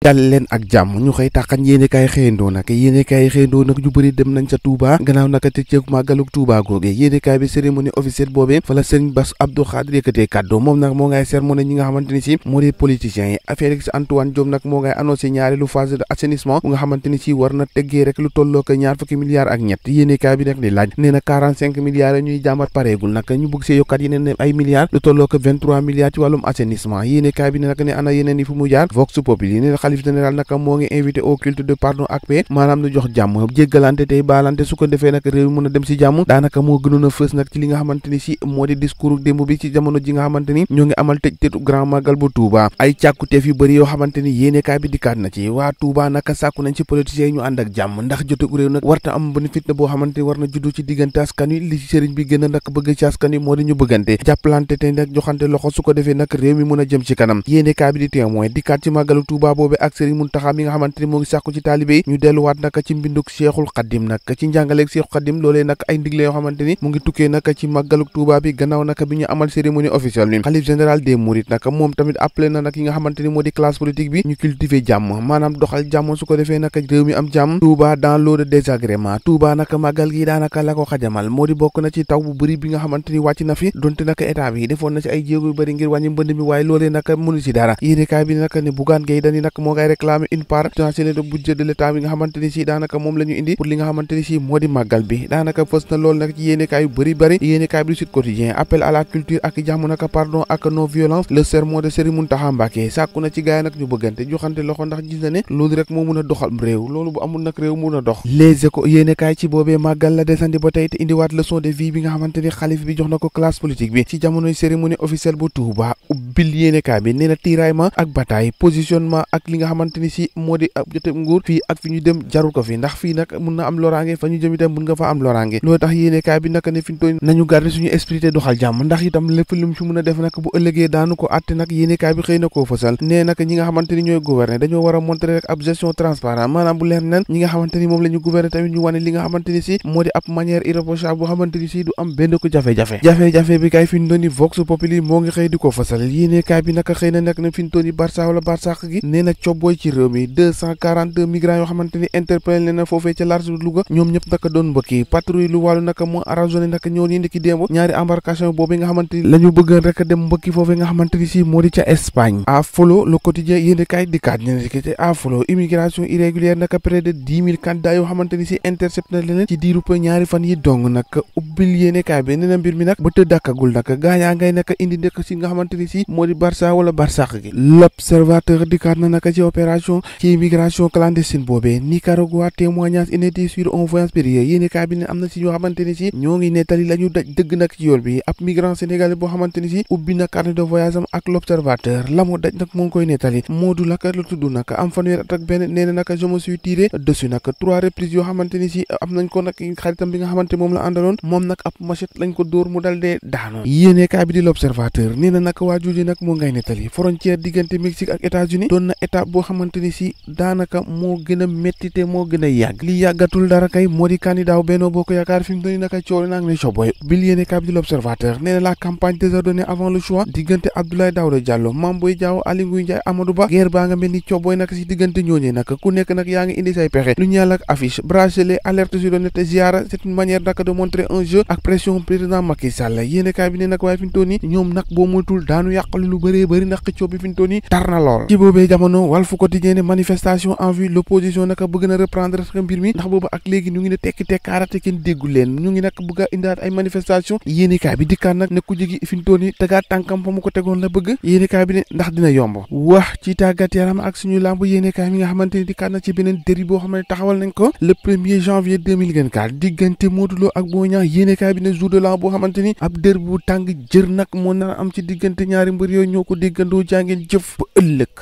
dal leen ak jàmm ñu xëy taxañ yéenekaay xëyandoo nag ñu bëri dem nañ ca Touba gannaaw naka te ceeg màggalug Touba googe yéenekaay bi cérémonie officielle boobee fa la Serigne Bass Abdou Khadre yëkkatee kàddu moom nag moo ngay sermoné ñi nga xamante ni si moo di politiciens yi Félix Antoine Diome nag moo ngay annoncé ñaareelu phase de assainissement bu nga xamante ni si war na teggee rek lu tolloo ko ñaar fukki milliards ak ñett yéenekaay bi nag di laaj nee na 45 milliards ñuy jàmbat pareegul nag ñu bëgg see yokkaat yeneen ay milliards lu tolloo ko 23 milliards ci wàllum assainissement yéenekaay bi ne nag ne ana yeneen yi fu mu jaar Vox Populi ne xalif général naka moo ngi invité au culte de pardon ak paix maanaam nu jox jàmm jéggalante tey baalante su ko defee nag réew mi mën a dem si jàmm daanaka moo gënoon a fës nag ci li nga xamante ni si moo di discours démb bi ci jamono ji nga xamante ni ñoo ngi amal tëj tëtu grand magal bu Touba ay càkkuteef yu bëri yoo xamante ni yéenekaay bi dikkaat na ci waa Touba naka sàkku nañ ci politiciens yi ñu ànd ak jàmm ndax jotu réew nag warta am benn fitna boo xamante ni war na juddu ci diggante askan wi li sëriñ bi gën a nag bëgg ci askan wi moo di ñu bëggante jàppalante tey nag joxante loxo su ko defee nag réew mi mën a jëm ci kanam yéenekaay bi di témoin dikkaat ci màggalu Touba boobe ak Serigne Mountakha mi nga xamante ni moo ngi sàkku ci taalibe yi ñu delluwaat nag ci mbinduk Cheikhul Khadim nag ci njàngaleeg Cheikhul Khadim loolee nag ay ndigle yoo xamante ni mu ngi tukkee nag ci màggaluk Touba bi gannaaw nag bi ñu amal cérémonie officielle bi xalif général des Mourides nag moom tamit appelé na nag yi nga xamante ni moo di classe politique bi ñu cultiver jàmm maanaam doxal jàmm su ko defee nag réew mi am jàmm Touba dans l'eau de désagrément Touba nag màggal gi daanaka la ko xajamal moo di bokk na ci taw bu bëri bi nga xamante ni wàcc na fi donte nag état bi defoon na ci ay jéego yu bëri ngir wàññi mbënd mi waaye loolee nag mënu ci dara yéenekaay bi nag ne Bougane Gueye Dany nag moo ngay réclamer une part essentielle de budget de l'état bi nga xamante ni si daanaka moom la ñu indi pour li nga xamante ni si moo di màggal bi daanaka fës na loolu nag ci yéenekaay yu bëri yéenekaay bi du Sud Quotidien appel à la culture ak jàmm nag pardon ak non violence le sermon de Serigne Mountakha Mbacké sàkku na ci gaay nag ñu bëggante joxante loxo ndax gis na ne loolu rek moo mun a doxal réew loolu bu amul nag réew mun a dox Les Échos yéenekaay ci boobee màggal la desandi ba tey te indiwaat leçon de vie bi nga xamante ni xalif bi jox na ko classe politique bi ci jamonoy cérémonie officielle bu Touba ubbil yéenekaay bi nee na tiraillement ak bataille positionnement ak li nga xamante ni si moo di jote nguur fii ak fi ñu dem jarul ko fi ndax fii nag mun na am loraange fa ñu jëm itam mun nga fa am loraange loolu tax yéenekaay bi naka ne fi ñu toll nañu garder suñu esprit te doxal jàmm ndax itam lépp lu mu fi mun a def nag bu ëllëgee daanu ko àtte nag yéenekaay bi xëy na koo fësal nee nag ñi nga xamante ni ñooy gouverner dañoo war a montrer rek ab gestion transparent maanaam bu leer nen ñi nga xamante ni moom la ñu gouverner tamit ñu wane li nga xamante ni si moo di ab manière irréprochable boo xamante ni si du am benn ko jafe-jafe bi kay fi ñu doon ni Vox Populi moo ngi xëy di ko fësal yéenekaay bi naka xëy na nag ne fi ñu doon ni Barça wala Barsaq gi nee na cobbooy ci réew mi 242 migrants yoo xamante ni interpellé na foofee ca large de Louga ñoom ñëpp naka doon mbëkki patrouille lu wàllu naka moo arraisonné naka ñoo ni ndiki démb ñaari embarcation boobu nga xamante ni la ñu bëggoon rek dem mbëkki foofee nga xamante ni si moo di ca Espagne à Follo le quotidien yéenekaay dikkaat ñeneen à Follo immigration irrégulière naka près de 10 000 candidats yoo xamante ni si intercepté na leen ci diiru ñaari fan yi dong nag ubbil yéenekaay bi nee na mbir mi nag ba tëdd dàkkagul nag gaañaa ngay naka indi ndëkk si nga xamante ni si moo di Barça wala Barsaq gi l'observateur dikkaat na naka ci opération ci immigration clandestine boobee Nicaragua témoignage inédit sur un voyage périlleux yéenekaay bi ne am na si ñoo xamante ni si ñoo ngi nettali la ñu daj dëgg nag ci yoon bi ab migrant sénégalais boo xamante ni si ubbi na carnet de voyage am ak l'observateur la mu daj nag moo ngi koy nettali Moodu naka la tudd nag am fanweer at ak benn nee na naka je me suis tiré dessus nag 3 reprises yoo xamante ni si am nañ ko nag xaritam bi nga xamante moom la àndaloon moom nag ab machette lañ ko dóor mu dal dee daanu yéenekaay bi di l'observateur nee na nag waa jooju nag moo ngay nettali frontière diggante Mexique ak États-Unis doon na étape boo xamante ni si daanaka moo gën a métti te moo gën a yàgg li yàggatul dara kay moo di candidat Benno Bokk Yaakaar fi mu doon naka coow naa ngi ne coboy bil yéenekaay bi di l'observateur nee na la campagne désordonnée avant le choix diggante Abdoulaye Daouda Diallo Mame Boye Diao Aly Ngouille Ndiaye Amadou Ba guerre baa nga mel ni coboy nag si diggante ñooñee nag ku nekk nag yaa ngi indi say pexe lu ñeel ak affiche bracelet alerte sur le net ziara c'est une manière nag de montrer un jeu ak pression président Macky Sall yéenekaay bi ne nag waaye fi mu toll nii ñoom nag boo moytul daanu yàqali lu bëree bëri ndax xëccoo bi fi mu toll nii tar na lool ci boobee jamono Walf Quotidien ne manifestation en vue l'opposition naka bëgg na reprendre mbir mi ndax boobu ak léegi ñu ngi ne tekki tekkaarate kenn déggu leen ñu ngi nag bëgg a indaat ay manifestation yéenekaay bi dikkaat nag ne ku jigi fi mu toll nii tegaat tànkam fa mu ko tegoon la bëgg yéenekaay bi ne ndax dina yomb wax ci tàggat yaram ak suñu lamb yéenekaay mi nga xamante ni dikkaat na ci beneen déri boo xam ne taxawal nañ ko le 1er janvier 2024 diggante Modou Lo ak Boy Niang yéenekaay bi ne jour de l'an boo xamante ni ab dér bu tàng jër nag moo nar a am ci diggante ñaari mbër yooyu ñoo ko déggandoo jàngeen jëf ba ëllëg